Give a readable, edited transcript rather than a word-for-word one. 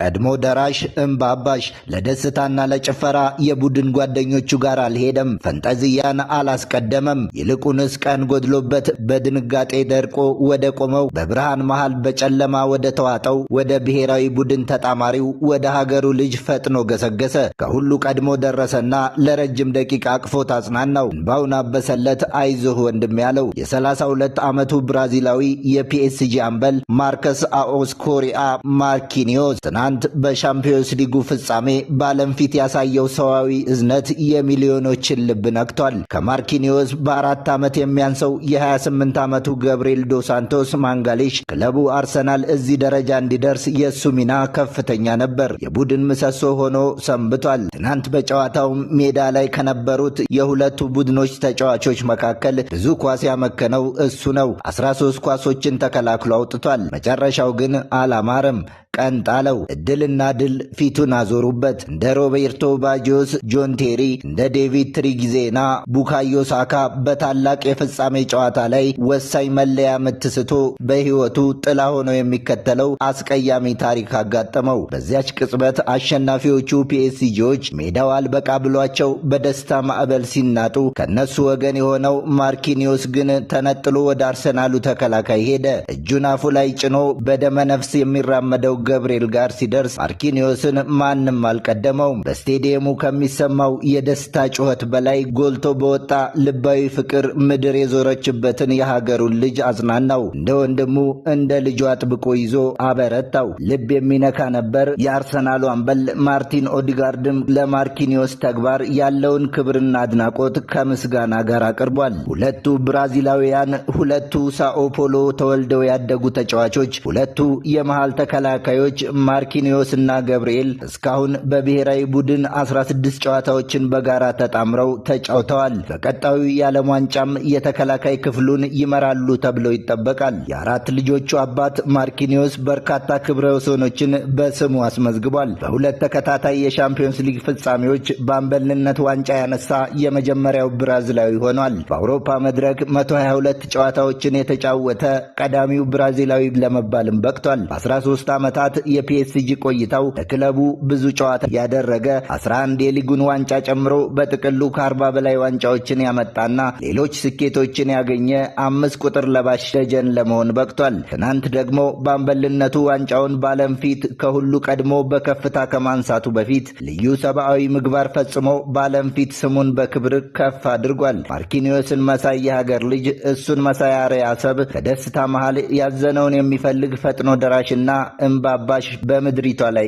ቀድሞ ደራሽ እምባ አባሽ ለደስታና ለጭፈራ የቡድን ጓደኞቹ ጋር አልሄደም። ፈንጠዝያን አላስቀደመም። ይልቁንስ ቀን ጎድሎበት በድንጋጤ ደርቆ ወደ ቆመው፣ በብርሃን መሃል በጨለማ ወደ ተዋጠው፣ ወደ ብሔራዊ ቡድን ተጣማሪው ወደ ሀገሩ ልጅ ፈጥኖ ገሰገሰ። ከሁሉ ቀድሞ ደረሰና ለረጅም ደቂቃ አቅፎ አጽናናው። እንባውን አበሰለት። አይዞህ ወንድም ያለው የ32 ዓመቱ ብራዚላዊ የፒኤስጂ አምበል ማርከስ አኦስኮሪአ ማርኪኒዮስ ትናንት በሻምፒዮንስ ሊጉ ፍጻሜ በዓለም ፊት ያሳየው ሰዋዊ እዝነት የሚሊዮኖችን ልብ ነክቷል። ከማርኪኒዮስ በ4 ዓመት የሚያንሰው የ28 ዓመቱ ገብርኤል ዶ ሳንቶስ ማጋሌሽ ክለቡ አርሰናል እዚህ ደረጃ እንዲደርስ የእሱ ሚና ከፍተኛ ነበር። የቡድን ምሰሶ ሆኖ ሰንብቷል። ትናንት በጨዋታው ሜዳ ላይ ከነበሩት የሁለቱ ቡድኖች ተጫዋቾች መካከል ብዙ ኳስ ያመከነው እሱ ነው። 13 ኳሶችን ተከላክሎ አውጥቷል። መጨረሻው ግን አላማረም። ቀን ጣለው። እድልና ድል ፊቱን አዞሩበት። እንደ ሮቤርቶ ባጂዮስ፣ ጆን ቴሪ፣ እንደ ዴቪድ ትሪግዜና ቡካዮ ሳካ በታላቅ የፍጻሜ ጨዋታ ላይ ወሳኝ መለያ ምት ስቶ በሕይወቱ ጥላ ሆኖ የሚከተለው አስቀያሚ ታሪክ አጋጠመው። በዚያች ቅጽበት አሸናፊዎቹ ፒኤስጂዎች ሜዳው አልበቃ ብሏቸው በደስታ ማዕበል ሲናጡ፣ ከነሱ ወገን የሆነው ማርኪኒዮስ ግን ተነጥሎ ወደ አርሰናሉ ተከላካይ ሄደ። እጁን አፉ ላይ ጭኖ በደመ ነፍስ የሚራመደው ገብርኤል ጋር ሲደርስ ማርኪኒዮስን ማንም አልቀደመውም። በስቴዲየሙ ከሚሰማው የደስታ ጩኸት በላይ ጎልቶ በወጣ ልባዊ ፍቅር ምድር የዞረችበትን የሀገሩን ልጅ አጽናናው። እንደ ወንድሙ እንደ ልጁ አጥብቆ ይዞ አበረታው። ልብ የሚነካ ነበር። የአርሰናሉ አምበል ማርቲን ኦዲጋርድም ለማርኪኒዮስ ተግባር ያለውን ክብርና አድናቆት ከምስጋና ጋር አቅርቧል። ሁለቱ ብራዚላውያን፣ ሁለቱ ሳኦ ፖሎ ተወልደው ያደጉ ተጫዋቾች፣ ሁለቱ የመሃል ተከላካዮች ማርኪኒዮስ እና ገብርኤል እስካሁን በብሔራዊ ቡድን 16 ጨዋታዎችን በጋራ ተጣምረው ተጫውተዋል። በቀጣዩ የዓለም ዋንጫም የተከላካይ ክፍሉን ይመራሉ ተብሎ ይጠበቃል። የአራት ልጆቹ አባት ማርኪኒዮስ በርካታ ክብረ ወሰኖችን በስሙ አስመዝግቧል። በሁለት ተከታታይ የሻምፒዮንስ ሊግ ፍጻሜዎች በአምበልነት ዋንጫ ያነሳ የመጀመሪያው ብራዚላዊ ሆኗል። በአውሮፓ መድረክ 122 ጨዋታዎችን የተጫወተ ቀዳሚው ብራዚላዊ ለመባልም በቅቷል። በ13 ዓመታት የፒኤስጂ ቆይታው ለክለቡ ብዙ ጨዋታ ያደረገ፣ 11 የሊጉን ዋንጫ ጨምሮ በጥቅሉ ከ40 በላይ ዋንጫዎችን ያመጣና ሌሎች ስኬቶችን ያገኘ 5 ቁጥር ለባሽ ደጀን ለመሆን በቅቷል። ትናንት ደግሞ በአምበልነቱ ዋንጫውን በዓለም ፊት ከሁሉ ቀድሞ በከፍታ ከማንሳቱ በፊት ልዩ ሰብአዊ ምግባር ፈጽሞ በዓለም ፊት ስሙን በክብር ከፍ አድርጓል። ማርኪኒዮስን መሳይ የሀገር ልጅ፣ እሱን መሳይ አርአያ ሰብ፣ ከደስታ መሃል ያዘነውን የሚፈልግ ፈጥኖ ደራሽና እምባ አባሽ በምድሪቷ ላይ